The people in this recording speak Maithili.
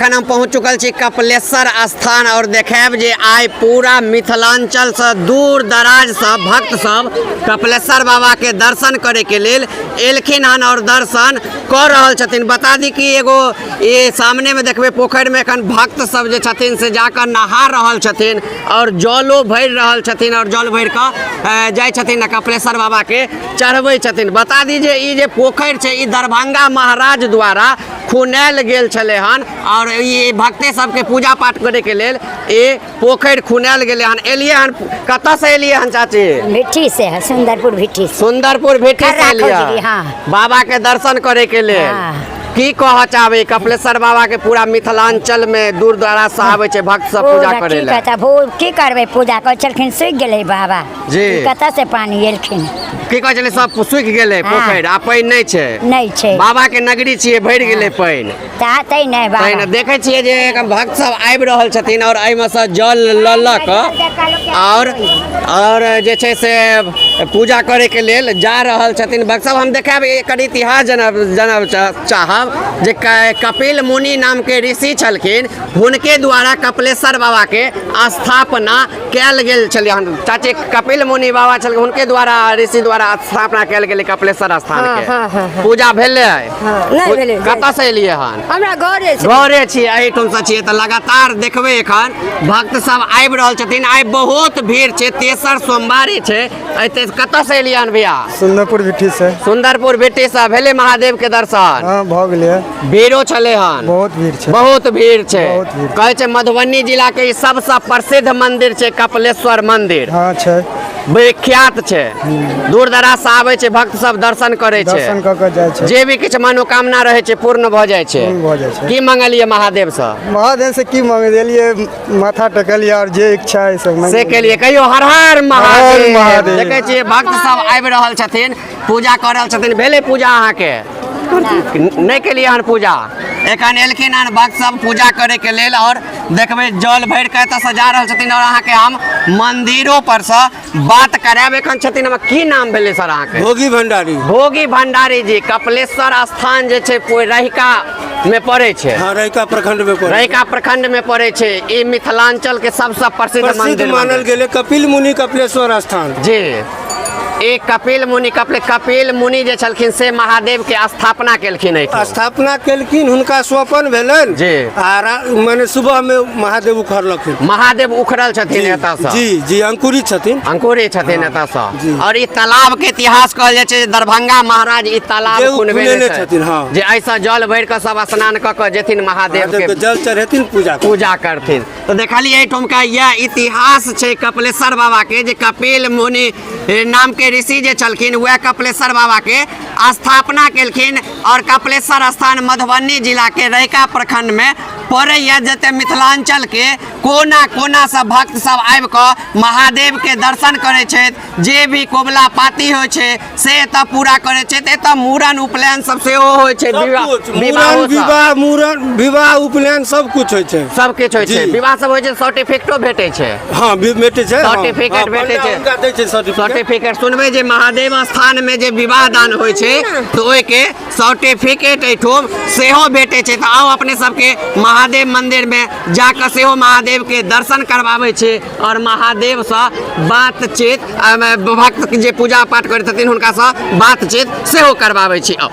एखन हम पहुँच चुकल छी कपिलेश्वर स्थान और देखायब जे आइ पूरा मिथिलांचल से दूर दराज से भक्त सब कपिलेश्वर बाबा के दर्शन करे के लेल एलखिन हन और दर्शन कऽ रहल छथिन। बता दी कि एगो ये सामने में देखबै पोखरि में एखन भक्त सब जे छथिन से जाकर नहा रहल छथिन और जलो भरि रहल छथिन और जल भरि कऽ जाइ छथिन आ कपिलेश्वर बाबा के चढ़बै छथिन। बता दी जे ई जे पोखरि छै ई दरभंगा महाराज द्वारा खुनायल गेल छलै हन और ई भक्ते सबके पूजा पाठ करैके लेल ई पोखरि खुनायल गेलै हन। एलियै हन, कतऽ से एलियै हन चाची? भिट्ठी से है, सुंदरपुर भिट्ठी से। सुंदरपुर भिट्ठी से खर्रा एलियै खौजरी, हाँ। बाबा के दर्शन करे के लेल। हाँ। की कह चाहबै कपिलेश्वर बाबा के? पूरा मिथिलांचल में दूर दराज से आबै छै भक्त सब पूजा पूरा करे की लए। कहता भू की करबै, पूजा करै छलखिन, सुखि गेलै बाबा। जी। ई कतऽ से पानी एलखिन? की कहै छलै, सब सुखि गेलै हाँ। पोखरि आ पानि नहि छै। नहि छै। बाबा के नगरी छियै, भरि गेलै पानि। चाहतै नहि बाबा। तैं देखै छियै जे एक भक्त सब आबि रहल छथिन और एहिमे सँ जल लऽ लऽ कऽ और जे छै से पूजा करैके लेल जा रहल छथिन भक्त सब। हम देखायब एकर इतिहास जानब चाहब जे कपिल मुनि नामके ऋषि छलखिन, हुनके द्वारा कपिलेश्वर बाबाके स्थापना कयल गेल छलै हन। चाची, कपिल मुनि बाबा छलखिन, हुनके द्वारा ऋषि द्वारा स्थापना कयल गेलै कपिलेश्वर स्थान के। हाँ, हाँ, हाँ। पूजा भेलै? हाँ, नहि भेलै। कतऽ से एलियै हन? हमरा घरे छै। घरे छियै, एहिठाम से छियै। तऽ लगातार देखबै एखन भक्त सब आबि रहल छथिन। आइ बहुत भीड़ छै, तेसर सोमवारी छै। एते कतऽ से एलियै हन भैया? सुंदरपुर भिट्ठी से। सुंदरपुर भिट्ठी से। भेलै महादेव के दर्शन? हाँ, भऽ गेलै। भीड़ो छलै हन? बहुत भीड़ छै। बहुत भीड़ छै। बहुत भीड़। कहै छै मधुबनी जिला के ई सबसँ प्रसिद्ध मंदिर छै कपिलेश्वर मंदिर। हाँ, छै। विख्यात छै, दूर दराज से आबै छै भक्त सब, दर्शन करै छै। दर्शन कऽ के जाइ छै। जे भी किछु मनोकामना रहै छै पूर्ण भऽ जाइ छै। पूर्ण भऽ जाइ छै। की मंगलियै महादेव से? महादेव से की मंगलियै, माथा टेकलियै और जे इच्छा है सब मांगि से लेलियै। केलियै। कहियो हर हर महादेव। महादेव। देखै छियै भक्त सब आबि रहल छथिन, पूजा कऽ रहल छथिन। भेलै पूजा अहाँके? नहि केलियै हन पूजा? एखन एलखिन हन भक्त सब पूजा करैके लेल और देखबै जल भरि कऽ एतऽसँ जा रहल छथिन और अहाँके हम मंदिरो पर सँ बात करायब। एखन छथिन हमर, की नाम भेलै सर अहाँके? भोगी भंडारी। भोगी भंडारी जी। कपिलेश्वर स्थान जे छै रहिका में पड़ै छै। हाँ, रहिका प्रखंड में पड़ै छै। रहिका प्रखंड में पड़ै छै। ई मिथिलांचल के सबसँ प्रसिद्ध प्रसिद्ध मंदिर मानल गेलै कपिल मुनि कपिलेश्वर स्थान। जी, ई कपिल मुनि कपिल कपिल मुनि जे छलखिन से महादेव के स्थापना केलखिन एहिठाम। स्थापना केलखिन, हुनका स्वपन भेलनि जी। आ माने सुबह में महादेव उखड़लखिन। महादेव उखड़ल छथिन एतऽ सँ। जी जी, अंकुरित छथिन। अंकुरित छथिन एतऽ सँ। जी। और ई तालाब के इतिहास कहल जाइ छै जे दरभंगा महाराज ई तालाब जे ओ खुनबेने खुनेने छथिन। छथिन, हाँ। जे एहिसँ जल भरि कऽ सब स्नान कऽ कऽ जेथिन महादेव महादेव के के जल चढ़ेथिन, पूजा करथिन। पूजा करथिन। तऽ देखलियै एहिठुमका इएह इतिहास छै कपिलेश्वर बाबा के जे कपिल मुनि नाम के ऋषि जे छलखिन वएह कपिलेश्वर बाबा के स्थापना केलखिन और कपिलेश्वर स्थान मधुबनी जिला के रहिका प्रखंड में पड़ैया, जतऽ मिथिलांचल के कोना कोना से भक्त सब आबि कऽ महादेव के दर्शन करै छथि। जे भी कबुला पाती होइ छै से एतऽ पूरा करै छथि। एतऽ मूड़न उपनयन सब सेहो होइ छै। सब कुछ, विवाह मूड़न सब। विवाह, मूड़न विवाह उपनयन सब कुछ होइ छै। सब किछु होइ छै। जी। विवाह सब होइ छै, सर्टिफिकेटो भेटै छै। हाँ, भेटै छै, हाँ। सर्टिफिकेट हाँ, भेटै पंडा छै। हुनका दै छै सर्टिफिकेट। सर्टिफिकेट सुनबै जे महादेव स्थान में जे विवाह दान होइ छै तऽ ओहिके सर्टिफिकेट एहिठाम सेहो भेटै छै। तऽ आउ अपने सबके महादेव मंदिर में जाकऽ सेहो महादेव के दर्शन करबाबै छी और महादेवसँ बातचीत, भक्त जे पूजा पाठ करै छथिन हुनकासँ बातचीत सेहो करबाबै छी। आउ।